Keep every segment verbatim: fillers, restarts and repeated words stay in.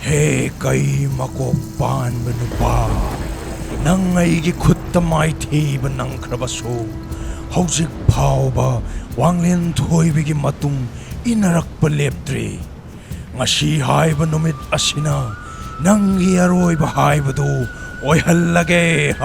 ꯍꯦ ꯀꯩ ꯃꯀꯣꯛ ꯄꯥꯟꯕ ꯅꯨꯄꯥ, ꯅꯪ ꯑꯩꯒꯤ ꯈꯨꯠꯇ ꯃꯥꯏꯊꯤꯕ ꯅꯪꯈ꯭ꯔꯕꯁꯨ, ꯍꯧꯖꯤꯛ ꯐꯥꯎꯕ ꯋꯥꯡꯂꯦꯟ ꯊꯣꯏꯕꯤꯒꯤ ꯃꯇꯨꯡ ꯏꯟꯅꯔꯛꯄ ꯂꯦꯞꯇ꯭ꯔꯤ꯫ ꯉꯁꯤ ꯍꯥꯏꯕ ꯅꯨꯃꯤꯠ ꯑꯁꯤꯅ ꯅꯪꯒꯤ ꯑꯔꯣꯏꯕ ꯍꯥꯏꯕꯗꯨ ꯑꯣꯏꯍꯜꯂꯒꯦ꯫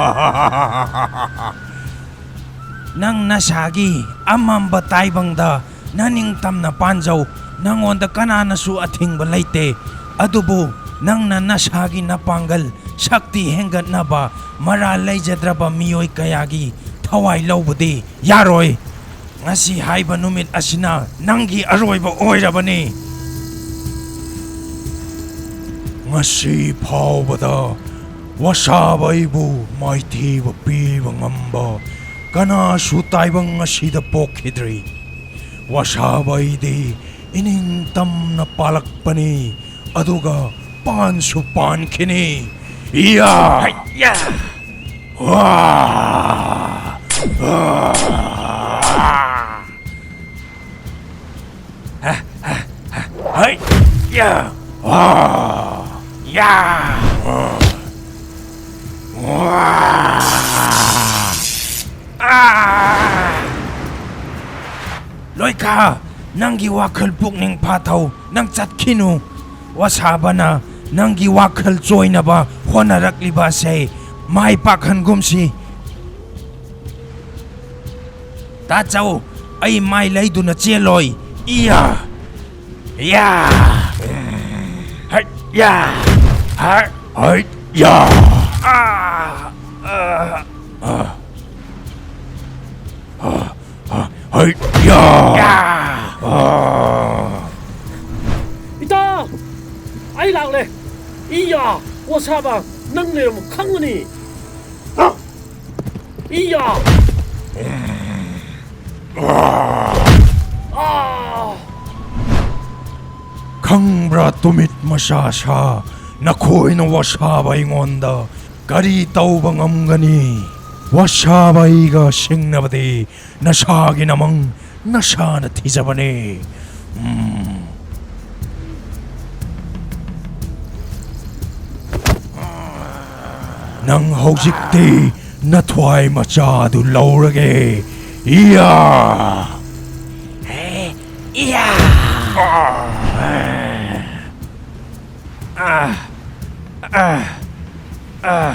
ꯅꯪ ꯅꯁꯥꯒꯤ ꯑꯃꯝꯕ ꯇꯥꯏꯕꯪꯗ ꯅꯅꯤꯡꯇꯝꯅ ꯄꯥꯟꯖꯧ꯫ ꯅꯪꯉꯣꯟꯗ ꯀꯅꯥꯅꯁꯨ ꯑꯊꯤꯡꯕ ꯂꯩꯇꯦ꯫ ꯑꯗꯨꯕꯨ ꯅꯪꯅ ꯅꯁꯥꯒꯤ ꯅꯄꯥꯡꯒꯜ, ꯁꯛꯇꯤ ꯍꯦꯟꯒꯠꯅꯕ ꯃꯔꯥꯜ ꯂꯩꯖꯗ꯭ꯔꯕ ꯃꯤꯑꯣꯏ ꯀꯌꯥꯒꯤ ꯊꯋꯥꯏ ꯂꯧꯕꯗꯤ ꯌꯥꯔꯣꯏ꯫ ꯉꯁꯤ ꯍꯥꯏꯕ ꯅꯨꯃꯤꯠ ꯑꯁꯤꯅ ꯅꯪꯒꯤ ꯑꯔꯣꯏꯕ ꯑꯣꯏꯔꯕꯅꯤ꯫ ꯉꯁꯤ ꯐꯥꯎꯕꯗ ꯋꯥꯁꯥꯕꯥꯏꯕꯨ ꯃꯥꯏꯊꯤꯕ ꯄꯤꯕ ꯉꯝꯕ ꯀꯅꯥꯁꯨ ꯇꯥꯏꯕꯪ ꯑꯁꯤꯗ ꯄꯣꯛꯈꯤꯗ꯭ꯔꯤ꯫ ꯋꯥꯁꯥꯕꯥꯏꯗꯤ ꯏꯅꯤꯡꯇꯝꯅ ꯄꯥꯜꯂꯛꯄꯅꯤ, ꯑꯗꯨꯒ ꯄꯥꯟꯁꯨ ꯄꯥꯟꯈꯤꯅꯤ꯫ ꯏꯌꯥ! ꯍꯩꯌꯥ! ꯋꯥ! ꯋꯥ! ꯍꯩ! ꯌꯥ! ꯋꯥ! ꯌꯥ! ꯋꯥ! ꯋꯥ! ꯑꯥ! ꯂꯣꯏꯀꯥ, ꯅꯪꯒꯤ ꯋꯥꯈꯜ ꯄꯨꯛꯅꯤꯡ ꯐꯥꯊꯧ, ꯅꯪ ꯆꯠꯈꯤꯅꯨ꯫ ꯋꯥꯁꯥꯕꯅ ꯅꯪꯒꯤ ꯋꯥꯈꯜ ꯆꯣꯏꯅꯕ ꯍꯣꯠꯅꯔꯛꯂꯤꯕ ꯑꯁꯦ ꯃꯥꯏ ꯄꯥꯛꯍꯟꯒꯨꯝꯁꯤ꯫ ꯇꯥꯆꯧ, ꯑꯩ ꯃꯥꯏ ꯂꯩꯗꯨꯅ ꯆꯦꯜꯂꯣꯏ꯫ ꯏꯌꯥ! ꯌꯥ! ꯍꯠ! ꯌꯥ! ꯍꯠ! ꯍꯠ! ꯌꯥ! ꯑꯥ! ꯑꯥ! ꯑꯥ! ꯑꯥ! ꯑꯥ! ꯍꯠ! ꯌꯥ! ꯌꯥ! ꯑꯥ! ꯏꯇꯥ! ꯑꯩ ꯂꯥꯛꯂꯦ! ꯏꯌꯥ! ꯋꯥꯁꯥꯕ, ꯅꯪ ꯂꯩꯔꯝꯃꯨ ꯈꯪꯒꯅꯤ! ꯏꯌꯥ! ꯑꯥ! ꯈꯪꯕ꯭ꯔꯥ, ꯇꯨꯃꯤꯠ ꯃꯆꯥ ꯁꯥ, ꯅꯈꯣꯏꯅ ꯋꯥꯁꯥꯕ ꯑꯩꯉꯣꯟꯗ ꯀꯔꯤ ꯇꯧꯕ ꯉꯝꯒꯅꯤ? ꯋꯥꯁꯥꯕ ꯑꯩꯒ ꯁꯤꯡꯅꯕꯗꯤ ꯅꯁꯥꯒꯤ ꯅꯃꯪ ꯅꯁꯥꯅ ꯊꯤꯖꯕꯅꯤ꯫ ꯎꯝ꯫ ꯅꯪ ꯍꯧꯖꯤꯛꯇꯤ ꯅꯊ꯭ꯋꯥꯏ ꯃꯆꯥꯗꯨ ꯂꯧꯔꯒꯦ꯫ ꯏꯌꯥ! ꯍꯦ, ꯏꯌꯥ! ꯑꯥ! ꯑꯥ! ꯑꯥ! ꯑꯥ!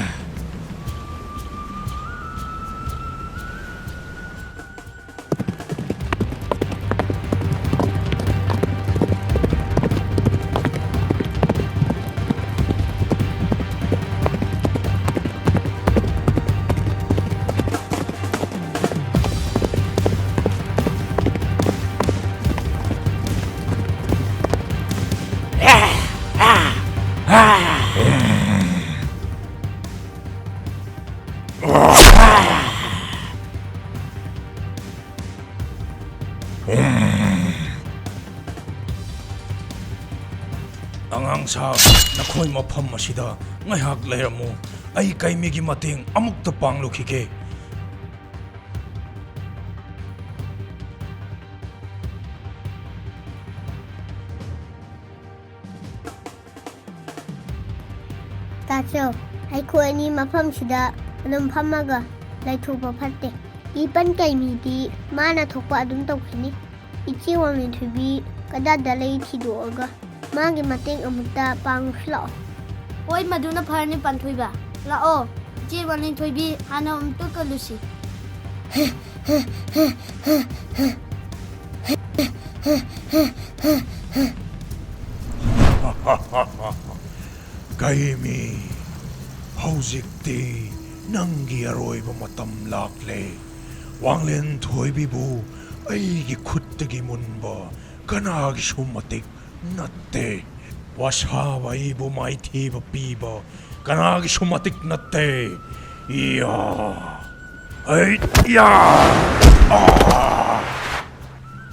ꯑꯉꯥꯡꯁꯥ, ꯅꯈꯣꯏ ꯃꯐꯝ ꯑꯁꯤꯗ ꯉꯥꯏꯍꯥꯛ ꯂꯩꯔꯝꯃꯨ꯫ ꯑꯩ ꯀꯩꯃꯤꯒꯤ ꯃꯇꯦꯡ ꯑꯃꯨꯛꯇ ꯄꯥꯡꯂꯨꯈꯤꯒꯦ꯫ ꯇꯥꯆꯧ, ꯑꯩꯈꯣꯏ ꯑꯅꯤ ꯃꯐꯝꯁꯤꯗ ꯑꯗꯨꯝ ꯐꯝꯃꯒ ꯂꯩꯊꯣꯛꯄ ꯐꯠꯇꯦ꯫ ꯏꯄꯟ ꯀꯩꯃꯤꯗꯤ ꯃꯥꯅ ꯊꯣꯛꯄ ꯑꯗꯨꯝ ꯇꯧꯈꯤꯅꯤ꯫ ꯏꯆꯦ ꯋꯥꯡꯂꯦꯟꯊꯣꯏꯕꯤ ꯀꯗꯥꯏꯗ ꯂꯩ ꯊꯤꯗꯣꯛꯑꯒ ꯃꯥꯒꯤ ꯃꯇꯦꯡ ꯑꯃꯨꯛꯇ ꯄꯥꯡꯉꯨꯁꯤ ꯂꯥꯛꯑꯣ꯫ ꯍꯣꯏ, ꯃꯗꯨꯅ ꯐꯔꯅꯤ ꯄꯥꯟꯊꯣꯏꯕ꯫ ꯂꯥꯛꯑꯣ, ꯏꯆꯦ ꯋꯥꯡꯂꯦꯟꯊꯣꯏꯕꯤ ꯍꯥꯟꯅ ꯑꯃꯨꯛꯇ ꯀꯜꯂꯨꯁꯤ꯫ ꯀꯩꯃꯤ, ꯍꯧꯖꯤꯛꯇꯤ ꯅꯪꯒꯤ ꯑꯔꯣꯏꯕ ꯃꯇꯝ ꯂꯥꯛꯂꯦ꯫ ꯋꯥꯡꯂꯦꯟ ꯊꯣꯏꯕꯤꯕꯨ ꯑꯩꯒꯤ ꯈꯨꯠꯇꯒꯤ ꯃꯨꯟꯕ ꯀꯅꯥꯒꯤꯁꯨ ꯃꯇꯤꯛ ꯅꯠꯇꯦ꯫ ꯋꯥꯁꯥꯕ ꯑꯩꯕꯨ ꯃꯥꯏꯊꯤꯕ ꯄꯤꯕ ꯀꯅꯥꯒꯤꯁꯨ ꯃꯇꯤꯛ ꯅꯠꯇꯦ꯫ ꯏꯌꯥ! ꯑꯩ, ꯏꯌꯥ! ꯑꯥ!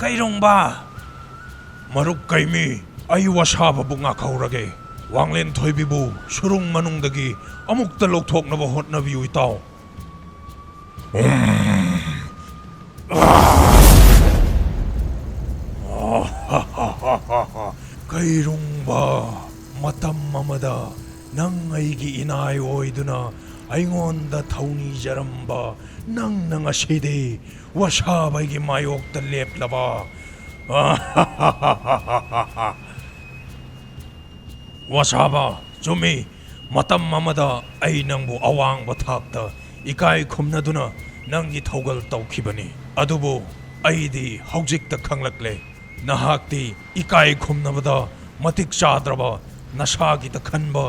ꯀꯩꯔꯣꯡꯕ! ꯃꯔꯨꯞ ꯀꯩꯃꯤ, ꯑꯩ ꯋꯥꯁꯥꯕꯕꯨ ꯉꯥꯛꯍꯧꯔꯒꯦ꯫ ꯋꯥꯡꯂꯦꯟ ꯊꯣꯏꯕꯤꯕꯨ ꯁꯨꯔꯨꯡ ꯃꯅꯨꯡꯗꯒꯤ ꯑꯃꯨꯛꯇ ꯂꯧꯊꯣꯛꯅꯕ ꯍꯣꯠꯅꯕꯤꯌꯨ, ꯏꯇꯥꯎ꯫ ꯎꯝ꯫ ꯀꯩꯔꯨꯡꯕ, ꯃꯇꯝ ꯑꯃꯗ ꯅꯪ ꯑꯩꯒꯤ ꯏꯅꯥꯏ ꯑꯣꯏꯗꯨꯅ ꯑꯩꯉꯣꯟꯗ ꯊꯧꯅꯤꯖꯔꯝꯕ ꯅꯪꯅ ꯉꯁꯤꯗꯤ ꯋꯥꯁꯥꯕꯥꯏꯒꯤ ꯃꯥꯌꯣꯛꯇ ꯂꯦꯞꯂꯕ꯫ ꯋꯥꯁꯥꯕꯥ, ꯆꯨꯝꯃꯤ, ꯃꯇꯝ ꯑꯃꯗ ꯑꯩ ꯅꯪꯕꯨ ꯑꯋꯥꯡꯕ ꯊꯥꯛꯇ ꯏꯀꯥꯏ ꯈꯨꯝꯅꯗꯨꯅ ꯅꯪꯒꯤ ꯊꯧꯒꯜ ꯇꯧꯈꯤꯕꯅꯤ꯫ ꯑꯗꯨꯕꯨ ꯑꯩꯗꯤ ꯍꯧꯖꯤꯛꯇ ꯈꯪꯂꯛꯂꯦ, ꯅꯍꯥꯛꯇꯤ ꯏꯀꯥꯏ ꯈꯨꯝꯅꯕꯗ ꯃꯇꯤꯛ ꯆꯥꯗ꯭ꯔꯕ, ꯅꯁꯥꯒꯤꯗ ꯈꯟꯕ,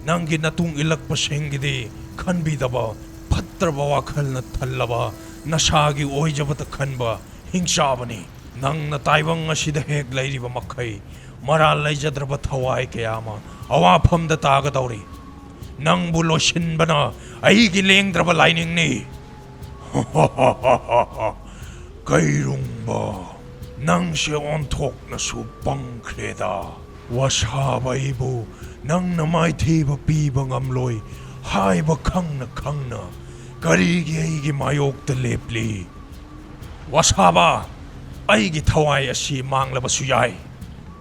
ꯅꯪꯒꯤ ꯅꯇꯨꯡ ꯏꯜꯂꯛꯄꯁꯤꯡꯒꯤꯗꯤ ꯈꯟꯕꯤꯗꯕ, ꯐꯠꯇ꯭ꯔꯕ ꯋꯥꯈꯜꯅ ꯊꯜꯂꯕ, ꯅꯁꯥꯒꯤ ꯑꯣꯏꯖꯕꯗ ꯈꯟꯕ ꯍꯤꯡꯆꯥꯕꯅꯤ꯫ ꯅꯪꯅ ꯇꯥꯏꯕꯪ ꯑꯁꯤꯗ ꯍꯦꯛ ꯂꯩꯔꯤꯕ ꯃꯈꯩ, ꯃꯔꯥꯜ ꯂꯩꯖꯗ꯭ꯔꯕ ꯊꯋꯥꯏ ꯀꯌꯥ ꯑꯃ ꯑꯋꯥꯐꯝꯗ ꯇꯥꯒꯗꯧꯔꯤ꯫ ꯅꯪꯕꯨ ꯂꯣꯏꯁꯤꯟꯕꯅ ꯑꯩꯒꯤ ꯂꯦꯡꯗ꯭ꯔꯕ ꯂꯥꯏꯅꯤꯡꯅꯤ꯫ ꯀꯩꯔꯨꯡꯕ, ꯅꯪꯁꯦ ꯑꯣꯟꯊꯣꯛꯅꯁꯨ ꯄꯪꯈ꯭ꯔꯦꯗ꯫ ꯋꯥꯁꯥꯕ ꯑꯩꯕꯨ ꯅꯪꯅ ꯃꯥꯏꯊꯤꯕ ꯄꯤꯕ ꯉꯝꯂꯣꯏ ꯍꯥꯏꯕ ꯈꯪꯅ ꯈꯪꯅ ꯀꯔꯤꯒꯤ ꯑꯩꯒꯤ ꯃꯥꯌꯣꯛꯇ ꯂꯦꯞꯂꯤ? ꯋꯥꯁꯥꯕ, ꯑꯩꯒꯤ ꯊꯋꯥꯏ ꯑꯁꯤ ꯃꯥꯡꯂꯕꯁꯨ ꯌꯥꯏ,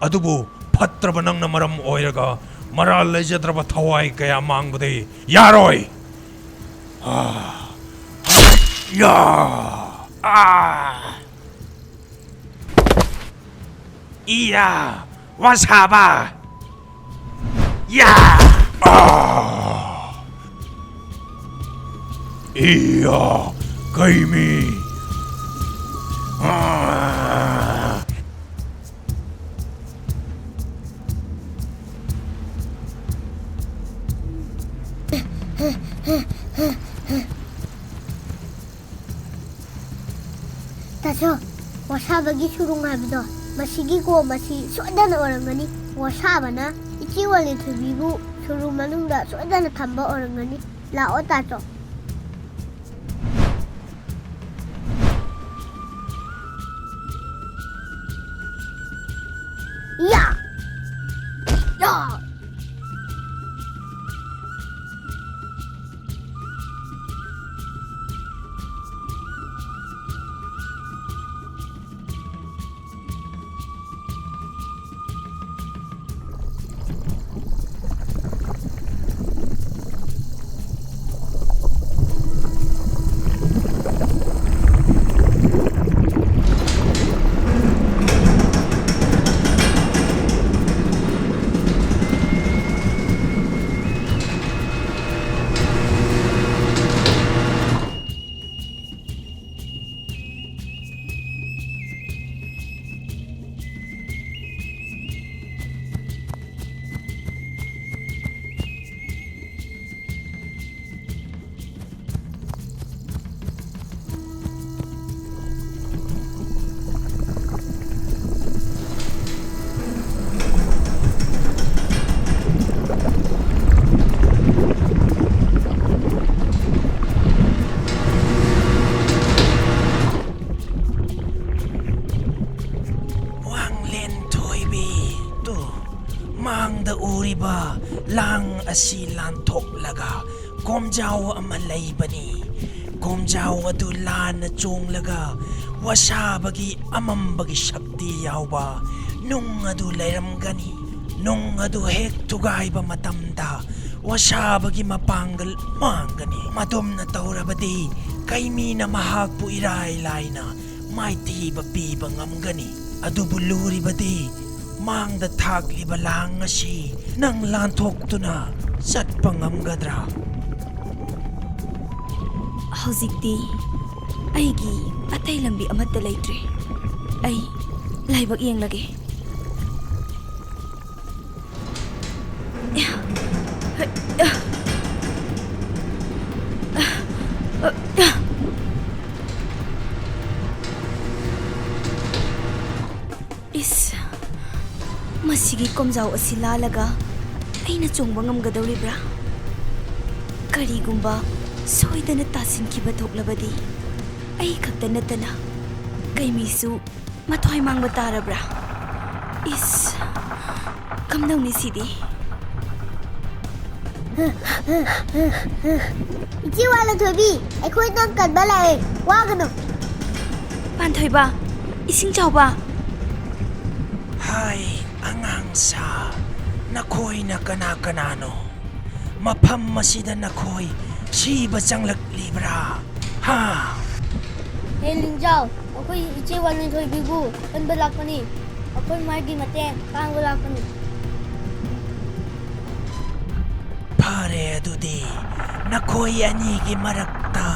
ꯑꯗꯨꯕꯨ ꯐꯠꯇ꯭ꯔꯕ ꯅꯪꯅ ꯃꯔꯝ ꯑꯣꯏꯔꯒ ꯃꯔꯥꯜ ꯂꯩꯖꯗ꯭ꯔꯕ ꯊꯋꯥꯏ ꯀꯌꯥ ꯃꯥꯡꯕꯗꯤ ꯌꯥꯔꯣꯏ꯫ ꯑꯥ! ꯌꯥ! ꯑꯥ! ꯏꯌꯥ! ꯋꯥꯁꯥꯕ! ꯌꯥ! ꯑꯥ! ꯏꯌꯥ! ꯀꯩꯃꯤ! ꯑꯥ! ꯇꯥꯆꯧ, ꯋꯥꯁꯥꯕꯒꯤ ꯁꯨꯔꯨꯡ ꯍꯥꯏꯕꯗꯣ, ꯃꯁꯤꯒꯤ ꯀꯣꯝ ꯑꯁꯤ ꯁꯣꯏꯗꯅ ꯑꯣꯏꯔꯝꯒꯅꯤ꯫ ꯋꯥꯁꯥꯕꯅ ꯏꯆꯦ ꯋꯥꯂꯦꯟꯊꯣꯏꯕꯤꯕꯨ ꯁꯨꯔꯨꯡ ꯃꯅꯨꯡꯗ ꯁꯣꯏꯗꯅ ꯊꯝꯕ ꯑꯣꯏꯔꯝꯒꯅꯤ꯫ ꯂꯥꯛꯑꯣ ꯇꯥꯆꯧ꯫ ꯌꯥ! ꯌꯥ! ꯂꯥꯡ ꯑꯁꯤ ꯂꯥꯟꯊꯣꯛꯂꯒ ꯀꯣꯝꯖꯥꯎ ꯑꯃ ꯂꯩꯕꯅꯤ꯫ ꯀꯣꯝꯖꯥꯎ ꯑꯗꯨ ꯂꯥꯟꯅ ꯆꯣꯡꯂꯒ ꯋꯥꯁꯥꯕꯒꯤ ꯑꯃꯝꯕꯒꯤ ꯁꯛꯇꯤ ꯌꯥꯎꯕ ꯅꯨꯡ ꯑꯗꯨ ꯂꯩꯔꯝꯒꯅꯤ꯫ ꯅꯨꯡ ꯑꯗꯨ ꯍꯦꯛ ꯊꯨꯒꯥꯏꯕ ꯃꯇꯝꯗ ꯋꯥꯁꯥꯕꯒꯤ ꯃꯄꯥꯡꯒꯜ ꯃꯥꯡꯒꯅꯤ꯫ ꯃꯗꯨꯝꯅ ꯇꯧꯔꯕꯗꯤ ꯀꯩꯃꯤꯅ ꯃꯍꯥꯛꯄꯨ ꯏꯔꯥꯏ ꯂꯥꯏꯅ ꯃꯥꯏꯊꯤꯕ ꯄꯤꯕ ꯉꯝꯒꯅꯤ꯫ ꯑꯗꯨꯕꯨ ꯂꯨꯔꯤꯕꯗꯤ ꯃꯥꯡꯗ ꯊꯥꯛꯂꯤꯕ ꯂꯥꯡ ꯑꯁꯤ ꯅꯪ ꯂꯥꯟꯊꯣꯛꯇꯨꯅ ꯆꯠꯄ ꯉꯝꯒꯗ꯭ꯔꯥ? ꯍꯧꯖꯤꯛꯇꯤ ꯑꯩꯒꯤ ꯑꯇꯩ ꯂꯝꯕꯤ ꯑꯃꯠꯇ ꯂꯩꯇ꯭ꯔꯦ꯫ ꯑꯩ ꯂꯥꯏꯕꯛ ꯌꯦꯡꯂꯒꯦ꯫ ꯏꯁ, ꯃꯁꯤꯒꯤ ꯀꯣꯝꯖꯥꯎ ꯑꯁꯤ ꯂꯥꯜꯂꯒ ꯑꯩꯅ ꯆꯣꯡꯕ ꯉꯝꯒꯗꯧꯔꯤꯕ꯭ꯔꯥ? ꯀꯔꯤꯒꯨꯝꯕ ꯁꯣꯏꯗꯅ ꯇꯥꯁꯤꯟꯈꯤꯕ ꯊꯣꯛꯂꯕꯗꯤ ꯑꯩ ꯈꯛꯇ ꯅꯠꯇꯅ ꯀꯩꯃꯤꯁꯨ ꯃꯊ꯭ꯋꯥꯏ ꯃꯥꯡꯕ ꯇꯥꯔꯕ꯭ꯔꯥ? ꯏꯁ, ꯀꯝꯗꯧꯅꯤ ꯁꯤꯗꯤ? ꯏꯆꯦ ꯋꯥꯂꯟꯊꯣꯏꯕꯤ, ꯑꯩꯈꯣꯏ ꯅꯪ ꯀꯟꯕ ꯂꯥꯛꯑꯦ, ꯋꯥꯒꯅꯨ꯫ ꯄꯥꯟꯊꯣꯏꯕ, ꯏꯁꯤꯡ ꯆꯥꯎꯕ꯫ ꯍꯥꯏ, ꯑꯉꯥꯡ ꯁꯥ, ꯅꯈꯣꯏꯅ ꯀꯅꯥ ꯀꯅꯥꯅꯣ? ꯃꯐꯝ ꯑꯁꯤꯗ ꯅꯈꯣꯏ ꯁꯤꯕ ꯆꯪꯂꯛꯂꯤꯕ꯭ꯔꯥ? ꯍꯥ? ꯍꯦ ꯂꯤꯡꯖꯥꯎ, ꯑꯩꯈꯣꯏ ꯏꯆꯦ ꯋꯥꯂꯟꯊꯣꯏꯕꯤꯕꯨ ꯀꯟꯕ ꯂꯥꯛꯄꯅꯤ꯫ ꯑꯩꯈꯣꯏ ꯃꯥꯒꯤ ꯃꯇꯦꯡ ꯄꯥꯡꯕ ꯂꯥꯛꯄꯅꯤ꯫ ꯐꯔꯦ, ꯑꯗꯨꯗꯤ ꯅꯈꯣꯏ ꯑꯅꯤꯒꯤ ꯃꯔꯛꯇ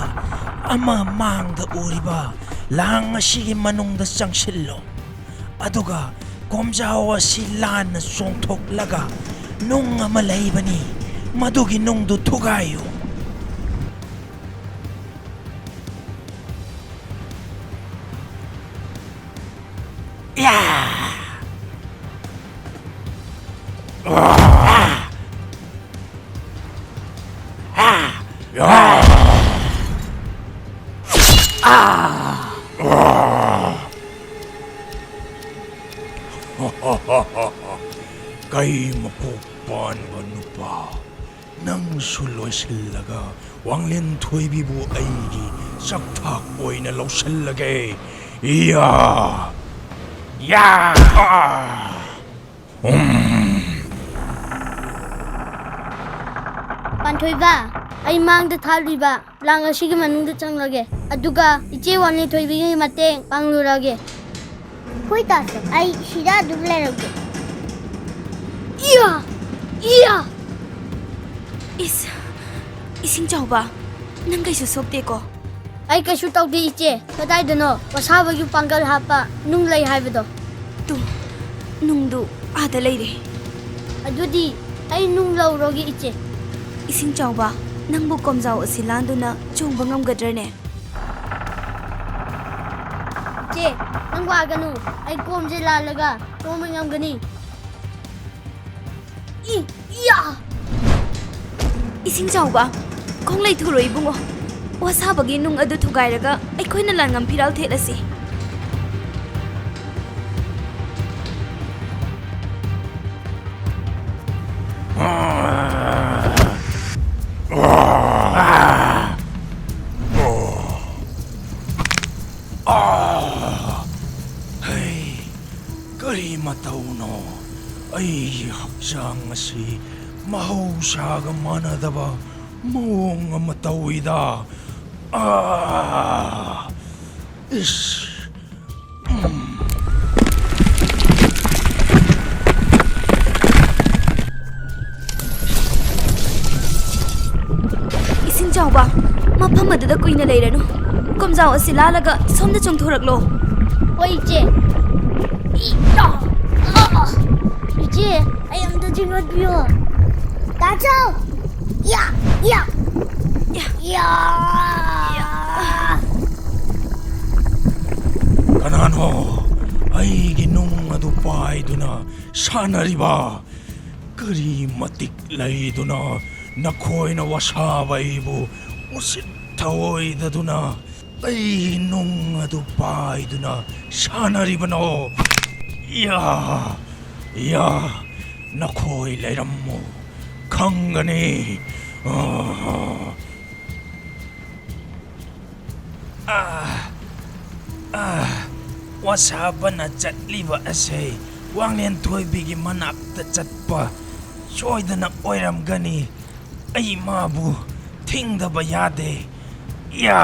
ꯑꯃ ꯃꯥꯡꯗ ꯎꯔꯤꯕ ꯂꯥꯡ ꯑꯁꯤꯒꯤ ꯃꯅꯨꯡꯗ ꯆꯪꯁꯤꯜꯂꯣ꯫ ꯑꯗꯨꯒ ꯀꯣꯝꯖꯥꯎ ꯑꯁꯤ ꯂꯥꯟꯅ ꯆꯣꯡꯊꯣꯛꯂꯒ ꯅꯨꯡ ꯑꯃ ꯂꯩꯕꯅꯤ, ꯃꯗꯨꯒꯤ ꯅꯨꯡꯗꯨ ꯊꯨꯒꯥꯏꯌꯨ꯫ ꯌꯥ! ꯀꯩ ꯃꯀꯣꯛ ꯄꯥꯟꯕ ꯅꯨꯄꯥ꯫ ꯅꯪꯁꯨ ꯂꯣꯏꯁꯤꯜꯂꯒ ꯋꯥꯡꯂꯦꯟ ꯊꯣꯏꯕꯤꯕꯨ ꯑꯩꯒꯤ ꯆꯥꯛꯊꯥꯛ ꯑꯣꯏꯅ ꯂꯧꯁꯤꯜꯂꯒꯦ꯫ ꯏꯌꯥ! ꯌꯥ! ꯑꯥ! ꯎꯝ꯫ ꯄꯥꯟꯊꯣꯏꯕ, ꯑꯩ ꯃꯥꯡꯗ ꯊꯥꯜꯂꯤꯕ ꯂꯥꯡ ꯑꯁꯤꯒꯤ ꯃꯅꯨꯡꯗ ꯆꯪꯂꯒꯦ, ꯑꯗꯨꯒ ꯏꯆꯦ ꯋꯥꯡꯂꯦꯟ ꯊꯣꯏꯕꯤꯒꯤ ꯃꯇꯦꯡ ꯄꯥꯡꯂꯨꯔꯒꯦ꯫ ꯍꯣꯏ ꯇꯥꯆꯧ, ꯑꯩ ꯁꯤꯗ ꯑꯗꯨꯝ ꯂꯩꯔꯝꯒꯦ꯫ ꯏꯌꯥ! ꯏꯌꯥ! ꯏꯁ, ꯏꯁꯤꯡ ꯆꯥꯎꯕ, ꯅꯪ ꯀꯩꯁꯨ ꯁꯣꯛꯇꯦꯀꯣ? ꯑꯩ ꯀꯩꯁꯨ ꯇꯧꯗꯦ ꯏꯆꯦ꯫ ꯀꯗꯥꯏꯗꯅꯣ ꯋꯥꯁꯥꯕꯒꯤ ꯄꯥꯡꯒꯜ ꯍꯥꯞꯄ ꯅꯨꯡ ꯂꯩ ꯍꯥꯏꯕꯗꯣ? ꯇꯨ, ꯅꯨꯡꯗꯨ ꯑꯥꯗ ꯂꯩꯔꯦ꯫ ꯑꯗꯨꯗꯤ ꯑꯩ ꯅꯨꯡ ꯂꯧꯔꯣꯒꯦ ꯏꯆꯦ꯫ ꯏꯁꯤꯡ ꯆꯥꯎꯕ, ꯅꯪꯕꯨ ꯀꯣꯝꯖꯥꯎ ꯑꯁꯤ ꯂꯥꯟꯗꯨꯅ ꯆꯣꯡꯕ ꯉꯝꯒꯗ꯭ꯔꯅꯦ? ꯏꯆꯦ, ꯅꯪ ꯋꯥꯒꯅꯨ, ꯑꯩ ꯀꯣꯝꯁꯦ ꯂꯥꯜꯂꯒ ꯆꯣꯡꯕ ꯉꯝꯒꯅꯤ꯫ ꯏ, ꯏꯌꯥ! ꯏꯁꯤꯡ ꯆꯥꯎꯕ, ꯈꯣꯡ ꯂꯩꯊꯨꯔꯣ ꯏꯕꯨꯡꯉꯣ꯫ ꯋꯥꯁꯥꯕꯒꯤ ꯅꯨꯡ ꯑꯗꯨ ꯊꯨꯒꯥꯏꯔꯒ ꯑꯩꯈꯣꯏꯅ ꯂꯥꯟꯉꯝ ꯐꯤꯔꯥꯜ ꯊꯦꯠꯂꯁꯤ꯫ ꯑꯥ! ꯍꯩ, ꯀꯔꯤ ꯃꯇꯧꯅꯣ? ꯑꯩꯒꯤ ꯍꯛꯆꯥꯡ ꯑꯁꯤ ꯃꯍꯧꯁꯥꯒ ꯃꯥꯟꯅꯗꯕ ꯃꯑꯣꯡ ꯑꯃ ꯇꯧꯏꯗ꯫ ꯑꯥ! ꯏꯁ! ꯎꯝ꯫ ꯏꯁꯤꯡ ꯆꯥꯎꯕ, ꯃꯐꯝ ꯑꯗꯨꯗ ꯀꯨꯏꯅ ꯂꯩꯔꯅꯨ꯫ ꯀꯣꯝꯖꯥꯎ ꯑꯁꯤ ꯂꯥꯜꯂꯒ ꯁꯣꯝꯗ ꯆꯣꯡꯊꯣꯔꯛꯂꯣ꯫ ꯍꯣꯏ, ꯏꯆꯦ꯫ ꯏꯌꯥ! ꯑꯥ! ꯏꯆꯦ, ꯑꯩ ꯑꯝꯇ ꯆꯤꯡꯈꯠꯄꯤꯌꯣ꯫ ꯇꯥꯆꯧ! ꯏꯌꯥ! ꯏꯌꯥ! ꯏꯌꯥ! ꯏꯌꯥ! ꯀꯅꯥꯅꯣ ꯑꯩꯒꯤ ꯅꯨꯡ ꯑꯗꯨ ꯄꯥꯏꯗꯨꯅ ꯁꯥꯟꯅꯔꯤꯕ? ꯀꯔꯤ ꯃꯇꯤꯛ ꯂꯩꯗꯨꯅ ꯅꯈꯣꯏꯅ ꯋꯥꯁꯥꯕ ꯑꯩꯕꯨ ꯎꯁꯤꯠ ꯊꯑꯣꯏꯗꯗꯨꯅ ꯑꯩꯒꯤ ꯅꯨꯡ ꯑꯗꯨ ꯄꯥꯏꯗꯨꯅ ꯁꯥꯟꯅꯔꯤꯕꯅꯣ? ꯌꯥ, ꯌꯥ, ꯅꯈꯣꯏ ꯂꯩꯔꯝꯃꯨ, ꯈꯪꯒꯅꯤ꯫ ꯑꯥ, ꯑꯥ, ꯑꯥ, ꯋꯥꯁꯥꯕꯅ ꯆꯠꯂꯤꯕ ꯑꯁꯦ ꯋꯥꯡꯂꯦꯟ ꯊꯣꯏꯕꯤꯒꯤ ꯃꯅꯥꯛꯇ ꯆꯠꯄ ꯁꯣꯏꯗꯅ ꯑꯣꯏꯔꯝꯒꯅꯤ꯫ ꯑꯩ ꯃꯥꯕꯨ ꯊꯤꯡꯗꯕ ꯌꯥꯗꯦ꯫ ꯌꯥ!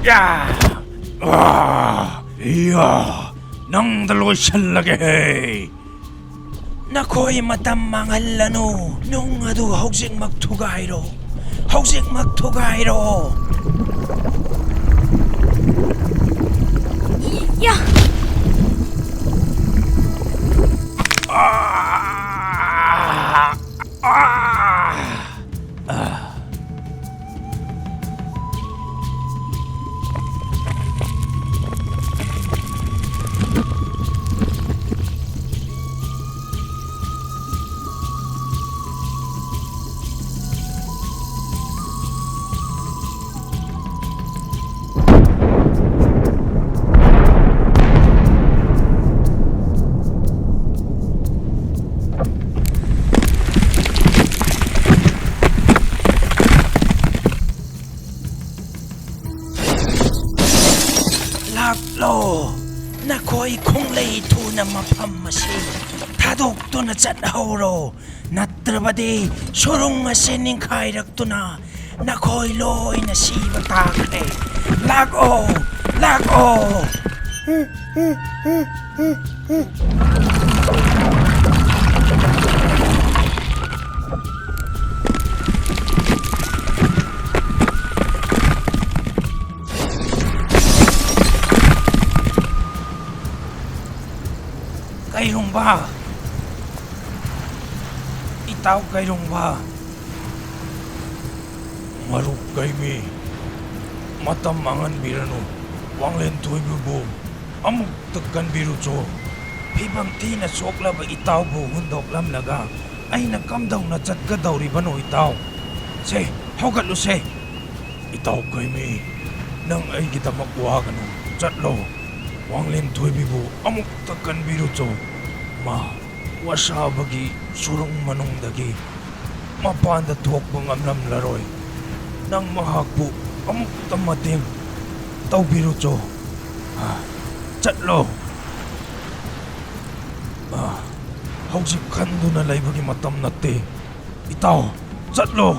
ꯌꯥ! ꯑꯥ! ꯌꯥ! ꯅꯪꯗ ꯂꯣꯏꯁꯜꯂꯒꯦꯍꯦ! ꯅꯈꯣꯏ ꯃꯇꯝ ꯃꯥꯡꯍꯜꯂꯅꯨ꯫ ꯅꯨꯡ ꯑꯗꯨ ꯍꯧꯖꯤꯛꯃꯛ ꯊꯨꯒꯥꯏꯔꯣ꯫ ꯍꯧꯖꯤꯛꯃꯛ ꯊꯨꯒꯥꯏꯔꯣ꯫ ꯌꯥ! ꯑꯥ! ꯑꯥ! ꯑꯥ! ꯂꯥꯛꯂꯣ, ꯅꯈꯣꯏ ꯈꯣꯡꯂꯩ ꯊꯨꯅ ꯃꯐꯝ ꯑꯁꯤ ꯊꯥꯗꯣꯛꯇꯨꯅ ꯆꯠꯍꯧꯔꯣ, ꯅꯠꯇ꯭ꯔꯕꯗꯤ ꯁꯨꯔꯨꯡ ꯑꯁꯤ ꯅꯤꯡꯈꯥꯏꯔꯛꯇꯨꯅ ꯅꯈꯣꯏ ꯂꯣꯏꯅ ꯁꯤꯕ ꯇꯥꯈ꯭ꯔꯦ꯫ ꯂꯥꯛꯑꯣ, ꯂꯥꯛꯑꯣ꯫ ꯀꯩꯔꯨꯝꯕ, ꯏꯇꯥꯎ ꯀꯩꯔꯨꯝꯕ꯫ ꯃꯔꯨꯞ ꯀꯩꯃꯤ, ꯃꯇꯝ ꯃꯥꯡꯍꯟꯕꯤꯔꯅꯨ꯫ ꯋꯥꯡꯂꯦꯟ ꯊꯣꯏꯕꯤꯕꯨ ꯑꯃꯨꯛꯇ ꯀꯟꯕꯤꯔꯨꯆꯣ꯫ ꯐꯤꯕꯝ ꯊꯤꯅ ꯁꯣꯛꯂꯕ ꯏꯇꯥꯎꯕꯨ ꯍꯨꯟꯗꯣꯛꯂꯝꯂꯒ ꯑꯩꯅ ꯀꯝꯗꯧꯅ ꯆꯠꯀꯗꯧꯔꯤꯕꯅꯣ, ꯏꯇꯥꯎ? ꯁꯦ, ꯍꯧꯒꯠꯂꯨꯁꯦ꯫ ꯏꯇꯥꯎ ꯈꯣꯏꯃꯤ, ꯅꯪ ꯑꯩꯒꯤꯗꯃꯛ ꯋꯥꯒꯅꯨ, ꯆꯠꯂꯣ꯫ ꯋꯥꯡꯂꯦꯟ ꯊꯣꯏꯕꯤꯕꯨ ꯑꯃꯨꯛꯇ ꯀꯟꯕꯤꯔꯨꯆꯣ꯫ ꯃꯥ ꯋꯥꯁꯥꯕꯒꯤ ꯁꯨꯔꯨꯡ ꯃꯅꯨꯡꯗꯒꯤ ꯃꯄꯥꯟꯗ ꯊꯣꯛꯄ ꯉꯝꯂꯝꯂꯔꯣꯏ꯫ ꯅꯪ ꯃꯍꯥꯛꯄꯨ ꯑꯃꯨꯛꯇ ꯃꯇꯦꯡ ꯇꯧꯕꯤꯔꯨꯆꯣ꯫ ꯑ, ꯆꯠꯂꯣ꯫ ꯑ, ꯍꯧꯖꯤꯛ ꯈꯟꯗꯨꯅ ꯂꯩꯕꯒꯤ ꯃꯇꯝ ꯅꯠꯇꯦ꯫ ꯏꯇꯥꯎ, ꯆꯠꯂꯣ꯫